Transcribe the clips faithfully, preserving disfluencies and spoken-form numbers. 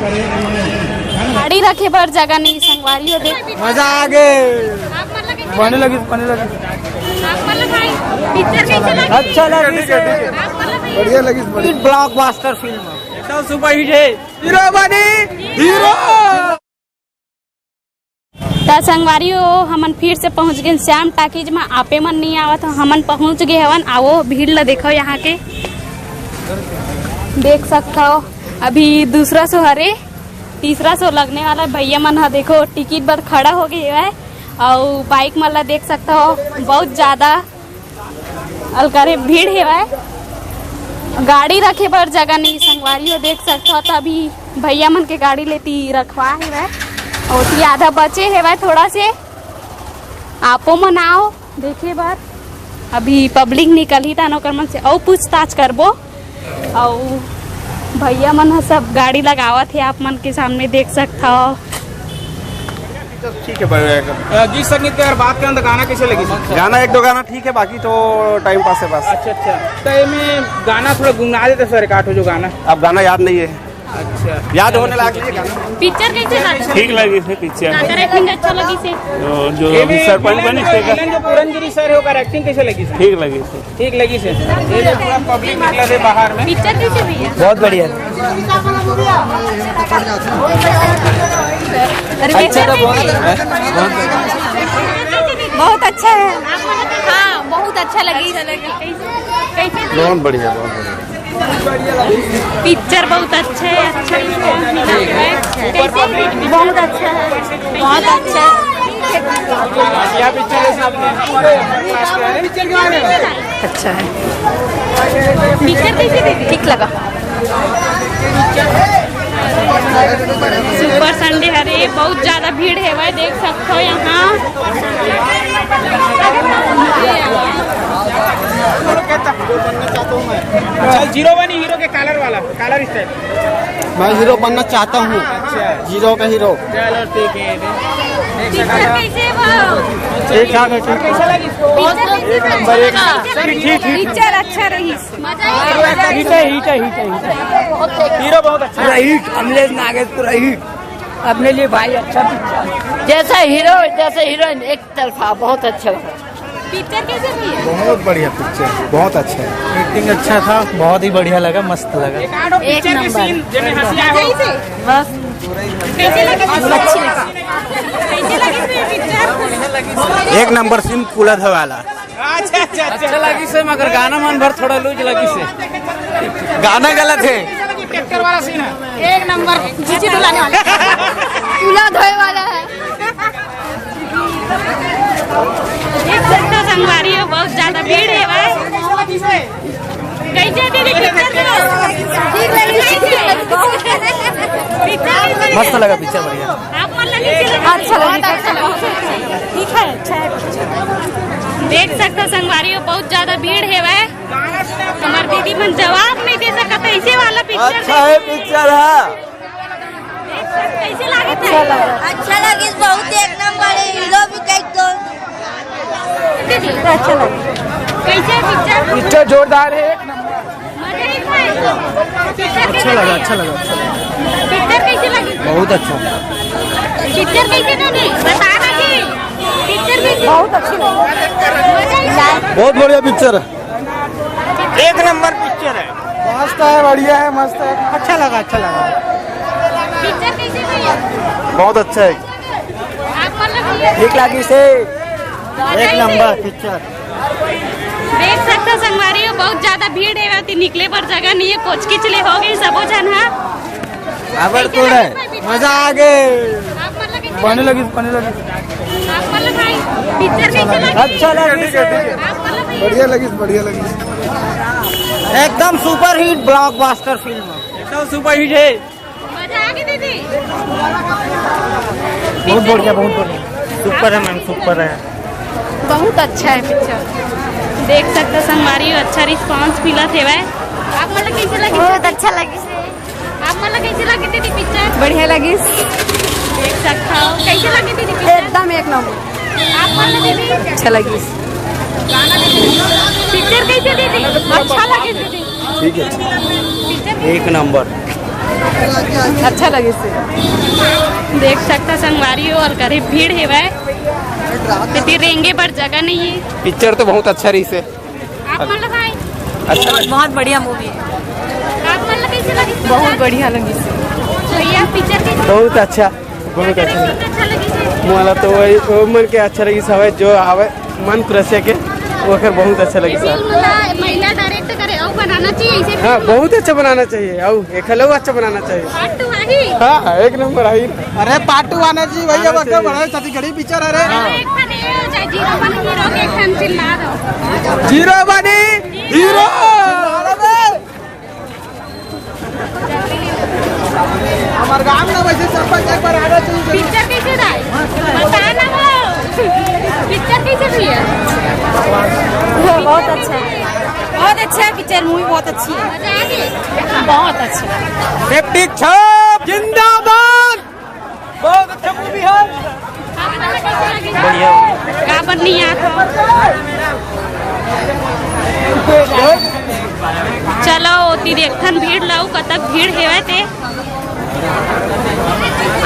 गाड़ी रखे बर जगह नहीं, संगवारी हो। देख, मजा आ गए। बने लगी, बने लगी। पिक्चर कैसे लगी? अच्छा लगी। बढ़िया लगी, बढ़िया। Blockbuster film. एकदम सुपरहिट है। हीरो बनी, हीरो। त संगवारी हो, हमन फिर से पहुंच गए श्याम टाकीज में। आपे मन नहीं आवत हो, हमन पहुंच गए हवन। आओ, भीड़ ला देखो यहाँ के, देख सकत हो। अभी दूसरा शो हरे, तीसरा शो लगने वाला है। भैया मन ह देखो, टिकट बर खड़ा हो गए हवय। अउ बाइक मन ला देख सकत हो, बहुत ज्यादा अलकरे भीड़ हेवय। गाड़ी रखे बर जगह नहीं, संगवारी हो। देख सकत हो, त अभी भैया मन के गाड़ी लेती रखवा हेवय। ओती आधा बचे हेवय थोड़ा से। आपो मन आओ देखे बर। अभी पब्लिक निकलही, त ओकर मन से अउ पूछताछ करबो। अउ भैया मन ह सब गाड़ी लगावत हे, आप मन के सामने देख सकत हो। ठीक है, बढ़िया है। अ, गीत संगीत की अगर बात करें तो गाना कैसे लगी सर? गाना एक दो गाना ठीक है, बाकी तो टाइम पास है बस। अच्छा, अच्छा। तो ये में गाना थोड़ा गुनगुना देते सर, एक आध जो गाना। अब गाना याद नहीं है। अच्छा। याद होने लायक नहीं है गाना। पिक्चर कैसे लगा? ठीक लगी से पिक्चर। काकर एक्टिंग अच्छा लगी से? जो, जो अभी एमे सरपंच बने विलेन जो, से विलेन जो पूरन गिरी सर है, ओकर एक्टिंग कैसे लगी सर? ठीक लगी से। ठीक लगी से। ये जो पूरा पब्लिक निकला है बाहर में। पिक्चर कैसे भैया? बहुत बढ़िया। अरे अच्छा था, बहुत, बहुत अच्छा है। हाँ, बहुत अच्छा लगी। कैसे? बहुत बढ़िया, बहुत बढ़िया। पिक्चर बहुत अच्छा है, अच्छा है। कैसे? बहुत अच्छा है, बहुत अच्छा है। क्या पिक्चर है साहब? अच्छा है। पिक्चर कैसे दीदी? ठीक लगा। सुपर संडे हरे, बहुत ज्यादा भीड़ है भाई, देख सकते हो यहाँ। अच्छा, हीरो बनी, हीरो के कॉलर वाला, कॉलर स्टाइल। मैं हीरो बनना चाहता हूँ। अच्छा। हीरो का हीरो। चलो ठीक है। पिक्चर कैसे है भाई? ठीक ठाक है, ठीक। कैसा लगी? पिक्चर कैसे है? नंबर एक। ठीक, ठीक, ठीक। पिक्चर अच्छा रही। मजा आया। हिट है, हिट है, हिट है, हिट है। हीरो बहुत अच्छा। पूरा हिट, अमलेश नागेश पूरा हिट। अपने लिए भाई अच्छा पिक्चर। जैसा हीरो, जैसे हीरोइन, एक तरफा, बहुत अच्छा लगा। पिक्चर कैसे रही है? बहुत बढ़िया पिक्चर, बहुत अच्छा है। एक्टिंग अच्छा था, बहुत ही बढ़िया लगा, मस्त लगा। एक नंबर। कैसे? बस। कैसे लगे? अच्छी लगा। कैसे लगे पिक्चर? एक नंबर सीन कुलर वाला। अच्छा, अच्छा, अच्छा। अच्छा लगी से, मगर गाना मन भर थोड़ा लूज लगी से। गाना गलत है। ट्रैक्टर वाला सीन है। एक नंबर। जीजी धुलाने वाला। चूल्हा धोए वाला है। देख सकते हो संगवारी हो, बहुत ज्यादा भीड़ है भाई। कैसे दीदी पिक्चर? ठीक लगी। पिक्चर कैसे लगी? मस्त लगा पिक्चर, बढ़िया। आप मन लगे कैसे लगा? अच्छा लगा, अच्छा लगा। ठीक है, अच्छा है। देख सकते हो संगवारी हो, बहुत ज्यादा भीड़ है भाई। हमार दीदी मन जवाब नहीं दे सकत है, ऐसे वाला पिक्चर अच्छा है, पिक्चर है। कैसे लागत है? अच्छा लगा। अच्छा लगे, बहुत एक नंबर है, हीरो भी कई तो। अच्छा लगा। कैसे है पिक्चर? पिक्चर जोरदार है, एक नंबर। मजा ही है। पिक्चर कैसे लगा? अच्छा लगा, अच्छा लगा। पिक्चर कैसे लगी? बहुत अच्छा। पिक्चर कैसे लगी? बता ना जी। पिक्चर कैसे? बहुत अच्छी लगी। मजा ही आया। बहुत बढ़िया पिक्चर है। एक नंबर पिक्चर है। मस्त है, बढ़िया है, मस्त है। अच्छा लगा, अच्छा लगा। पिक्चर कैसे भैया? बहुत अच्छा है। आप मतलब ठीक लगी से। एक नंबर पिक्चर। देख सकते हो संगवारी हो, बहुत ज्यादा भीड़ है, अति निकले बर जगह नहीं है, कोचकिच ले हो गई सबो झन हा। आबर तोड़ है। मजा आ गए। आप मतलब कैसे बने लगी, बने लगी। आप मतलब भाई, पिक्चर कैसे लगी? अच्छा लगी। आप मतलब भाई बढ़िया लगी, बढ़िया लगी। एकदम सुपरहिट ब्लॉकबस्टर फिल्म। एकदम सुपरहिट है। मजा आ गई दीदी। बहुत बढ़िया, बहुत बढ़िया। सुपर है मैम, सुपर है। बहुत अच्छा है पिक्चर। देख सकते हो संगवारी हो, अच्छा रिस्पांस मिलत हेवय। आप मतलब कैसे लगी? बहुत अच्छा लगी। आप मतलब कैसे लगी दीदी पिक्चर? बढ़िया लगी। देख सकता हो, कैसे लगी दीदी पिक्चर? एकदम एक नंबर। आप मतलब दीदी? अच्छा लगी। पिक्चर कैसे दीदी? अच्छा लगी दीदी। ठीक है। पिक्चर एक नंबर। अच्छा लगिस हे। देख सकथा संगवारी हो, अलकरहे भीड़ हेवय, एती रेंगे बर जगह नहीं है। पिक्चर तो बहुत अच्छा रहिस हे। आप मन ला भाई? अच्छा। बहुत बढ़िया मूवी है। आप मन ला कैसे लगिस? बहुत बढ़िया लगिस। भैया, पिक्चर कैसे? बहुत अच्छा, बहुत अच्छा। बहुत अच्छा लगिस हे। मोला तो वही, वो मन के अच्छा लगिस हवय, जो आवे मन खुरसिया के, ओकर बहुत अच्छा लगिस हे। फिल्म ला महिला डायरेक्ट करे, अउ बनाना चाहिए इसे। हाँ, बहुत अच्छा बनाना चाहिए, अउ एखर ले अउ अच्छा बनाना चाहिए। पार्ट टू आही? हाँ, एक नंबर आही। अरे पार्ट टू आना चाहिए भाई, अब आना अगर चाहिए। बढ़ाए छत्तीसगढ़ी पिक्चर, अरे। हाँ। एक ठन ये हो जाए, जीरो वन हीरो के एक ठन चिल्ला दो। जीरो वन हीरो। हमारे गांव में वैसे सरपंच एक बार आना चाहिए। पिक्चर कैसे रहा है? बता ना वो। पिक्चर कैसे रही है? बहुत अच्छा है, बहुत अच्छा है पिक्चर, मूवी बहुत अच्छी है। मजा आ गई? बहुत अच्छा। सेप्टिक छाप जिंदाबाद। बहुत अच्छा मूवी है। बढ़िया। का बर नहीं आत हो? चलो, ओती देखथन भीड़ ला, कतक भीड़ हेवय ते।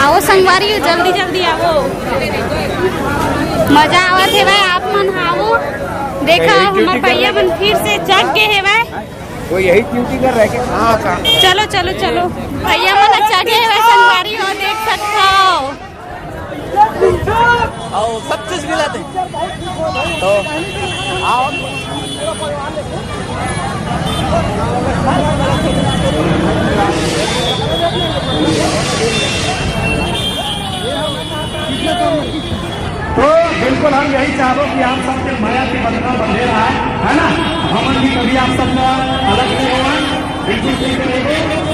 आओ संगवारी, जल्दी जल्दी आओ। मजा आवत हेवय, आप मन आओ। देखा, हमर भैया मन फिर से जग गे हेवय। वो यही ड्यूटी कर रहे क्या? हाँ, काम। चलो, चलो, चलो। भैया मन अच्छा के हेवय, संगवारी हो, देख सकथव। आओ, सब चीज मिलाते हैं। तो आओ। तो बिल्कुल हम यही चाहबो कि आप सबके मया के बंधना बंधे रहा, है ना? हमन भी कभी आप सबका अलग नहीं होवा। बिल्कुल ठीक रहेबो।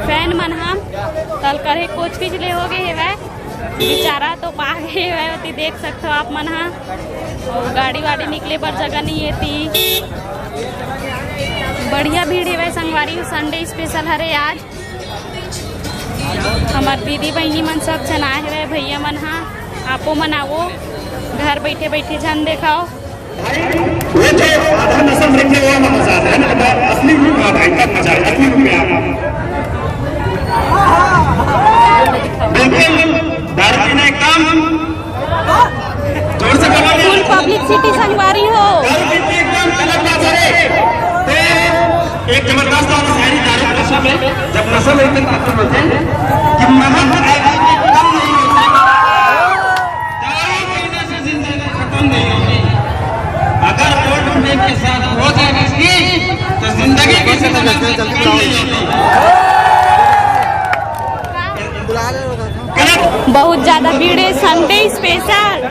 फैन मन ह तल करे कोच किच ले हो गए हेवय। बेचारा तो पा गए हेवय, ओती देख सकथो आप मन ह। अउ गाड़ी वाड़ी निकले बर जगह नहीं हे ती। बढ़िया भीड़ हेवय संगवारी, संडे स्पेशल हरे आज। हमर दीदी बहिनी मन सब झन आए हेवय, भैया मन ह, आपो मन आवो, घर बैठे बैठे झन देखाओ। वो जो आधा नशा में रखे हुआ ना मजा आता है ना, तो असली रूप आता है, तब मजा आता है, असली रूप में आता है। बिल्कुल, दारू पीना एकदम जोर से बोलो। फुल पब्लिसिटी संगवारी हो। दारू पीते एकदम गलत बात है। तो एक जबरदस्त और शायरी दारू के नशा में, जब नशा में एकदम खत्म होते हैं कि महक आदमी की कम नहीं होती। दारू पीने से जिंदगी खत्म नहीं होती। अगर वो ड्यूटी के साथ हो जाए इसकी, तो जिंदगी किसी तरह से खत्म नहीं होती। बहुत ज्यादा भीड़ है, संडे स्पेशल,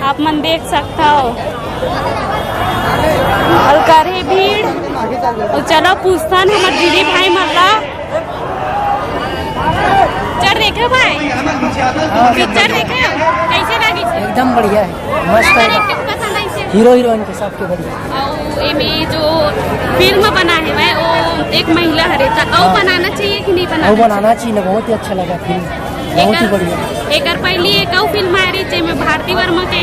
आप मन देख सकता हो। अलकरहे भीड़। अउ चलो पूछथन हमर दीदी भाई मन ला। पिक्चर देखे भाई? पिक्चर देखे? कैसे लगी? एकदम बढ़िया है, मस्त है। एक्टिंग पसंद आई से? हीरो हीरोइन के सबके बढ़िया। अउ एमे जो फिल्म बना है भाई, वो एक महिला हरे, त अउ हाँ। बनाना चाहिए कि नहीं बनाना अउ बनाना चाहिए ना, बहुत ही अच्छा लगा फिल्म, बहुत ही एकर, बढ़िया। एकर पहली एक अउ फिल्म आ रही, जेमे भारती वर्मा के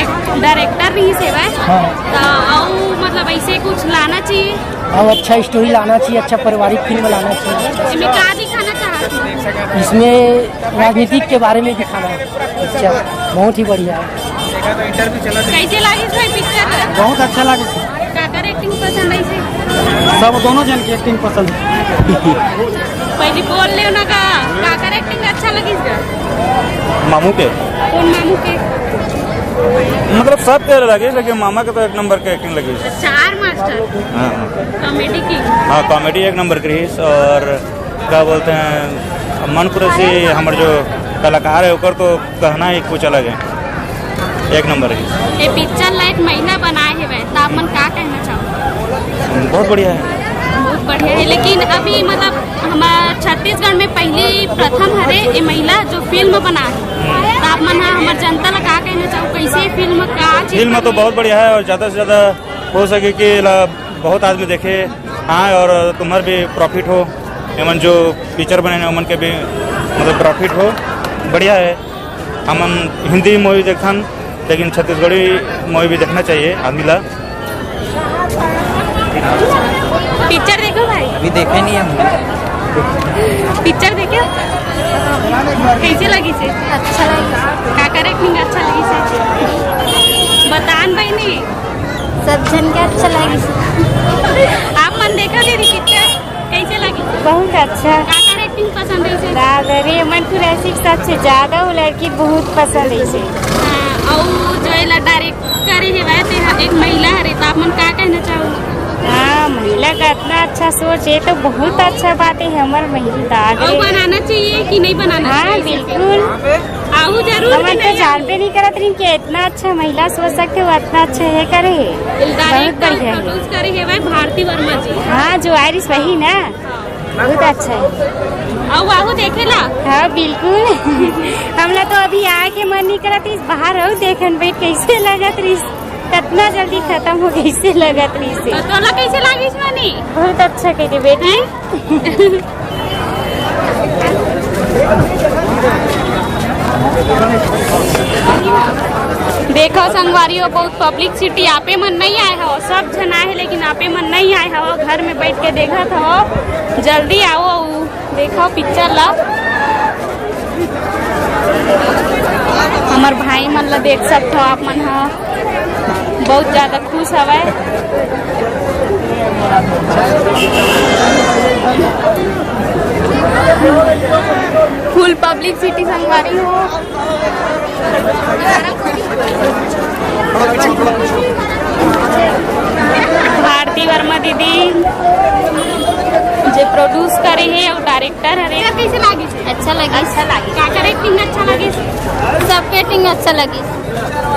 एक डायरेक्टर रही से भाई। हाँ। त अउ मतलब ऐसे कुछ लाना चाहिए। अब अच्छा स्टोरी लाना चाहिए, अच्छा पारिवारिक फिल्म लाना चाहिए। इसमें क्या दिखाना चाहते हैं? इसमें राजनीतिक के बारे में दिखाना है पिक्चर, बहुत ही बढ़िया है। कैसे लागिस भाई पिक्चर? बहुत अच्छा लागिस। काकर एक्टिंग पसंद आई से? सब दोनों जन की एक्टिंग पसंद है। पहली बोल ले ना का, काकर एक्टिंग अच्छा लगिस का? मामू के। कौन मामू के? मतलब सब के लगे, लेकिन मामा के तो एक नंबर के एक्टिंग लगी। चार मास्टर। हाँ। कॉमेडी की। हाँ, कॉमेडी एक नंबर की रही। और क्या बोलते हैं, मन खुरसी हमर जो कलाकार है ओकर तो कहना ही कुछ अलग है, एक नंबर है। ये पिक्चर लायक महिला बनाए हेवय, त आप मन का कहना चाहो? बढ़िया है। बहुत बढ़िया है, लेकिन अभी मतलब हमार छत्तीसगढ़ में पहली प्रथम हरे ये महिला जो फिल्म बना है, तो आप मन ह हमर जनता ला का कहना चाहू, कैसे फिल्म का चीज फिल्म तो बनी? बहुत बढ़िया है और ज़्यादा से ज़्यादा हो सके कि ला बहुत आदमी देखे आए और तुम्हार भी प्रॉफिट हो, एमन जो पिक्चर बने हैं उमन के भी मतलब प्रॉफिट हो। बढ़िया है। हमन हिंदी मूवी देखथन, लेकिन छत्तीसगढ़ी मूवी भी देखना चाहिए आदमी ला। पिक्चर देखो भाई। अभी देखे नहीं हम। पिक्चर देखे? कैसे लगी से? अच्छा लगी। काकर एक्टिंग अच्छा लगी से? बतान बहिनी। सब झन के अच्छा लगी से। आप मन देखो दीदी पिक्चर? कैसे लगी? बहुत अच्छा। काकर एक्टिंग पसंद है से? दादा रे, मन कुरैशी के सबसे ज्यादा वो लड़की बहुत पसंद है से। हाँ, और जो एला डायरेक्ट करे हेवय, ते ह एक महिला हरे, त आप मन का कहना चाहू? हाँ, महिला का इतना अच्छा सोच है तो बहुत अच्छा बात है, हमर महिला तो आगे। और बनाना चाहिए कि नहीं बनाना हाँ, चाहिए? बिल्कुल। आहू जरूर हमन तो जानबे नहीं करत रही कि इतना अच्छा महिला सोच सकते हो, इतना अच्छा ये करे है। बहुत डायरेक्टर बढ़िया है। प्रोड्यूस करे हेवय भारती वर्मा जी। हाँ, जो आयरिस वही ना। बहुत अच्छा है। अउ आहू देखे ला? हाँ, बिल्कुल। हमला तो अभी आए के मन नहीं करत रहिस, बाहर अउ देखन बैठ कैसे लगत रहिस, कितना जल्दी खत्म हो गई से लगत रहिस से। तो तोला कैसे लागिस मनी? बहुत अच्छा कह दे बेटी। देखो संगवारी हो, बहुत पब्लिसिटी, आपे मन नहीं आए हो, सब झन आए हैं, लेकिन आपे मन नहीं आए हो, घर में बैठ के देखत हो, जल्दी आओ। देखो पिक्चर ला। हमर भाई मन ला देख सकथो आप मन ह, बहुत ज्यादा खुश हवय। फुल पब्लिसिटी संगवारी हो। भारती वर्मा दीदी जे प्रोड्यूस करे हे अउ डायरेक्टर हरे। कैसे लागिस? अच्छा लगिस। अच्छा लगिस। काकर एक्टिंग अच्छा लगिस? सबके एक्टिंग अच्छा लगिस।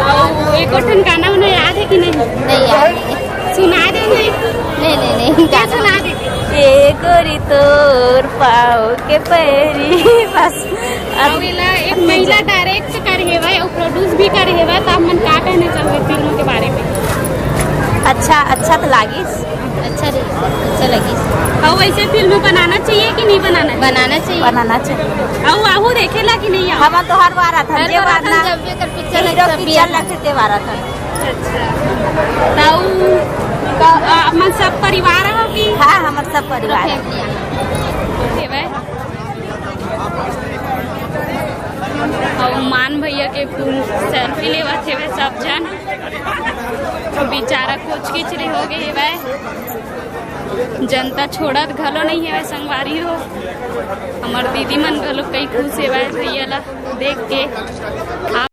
अउ एको ठन गाना उन्हें याद है कि नहीं? नहीं याद है। सुना दे नहीं। नहीं, नहीं, नहीं, क्या गाना। सुना दे? ए गोरी तोर पाँव के पैरी, बस। अउ एला एक महिला डायरेक्ट करे हेवय अउ प्रोड्यूस भी करे हेवय, त आप मन का कहना चाहोगे फिल्म के बारे में? अच्छा, अच्छा तो लागिस। अच्छा रे, अच्छा लगिस। अउ वैसे फिल्म बनाना चाहिए कि नहीं बनाना चाहिए? बनाना चाहिए। बनाना चाहिए। अउ आहू देखेला कि नहीं आओ? हम तो हर बार आथन, हर जे बार बार आथन, ना जब भी एकर पिक्चर हीरो लगे, तब भी पिक्चर आथन। लगथे, ते बार आथन। अच्छा। त अउ का, आ, अपन सब परिवार हो कि? हाँ, हमर सब परिवार। फैमिली। अउ मान भैया के फुल सेल्फी लेवत हेवय सब झन। बेचारा कोचकिचरी हो गए हेवय, जनता छोड़त घलो नहीं हेवय संगवारी हो। हमर दीदी मन घलो कई खुश हेवय भैया ला देख के।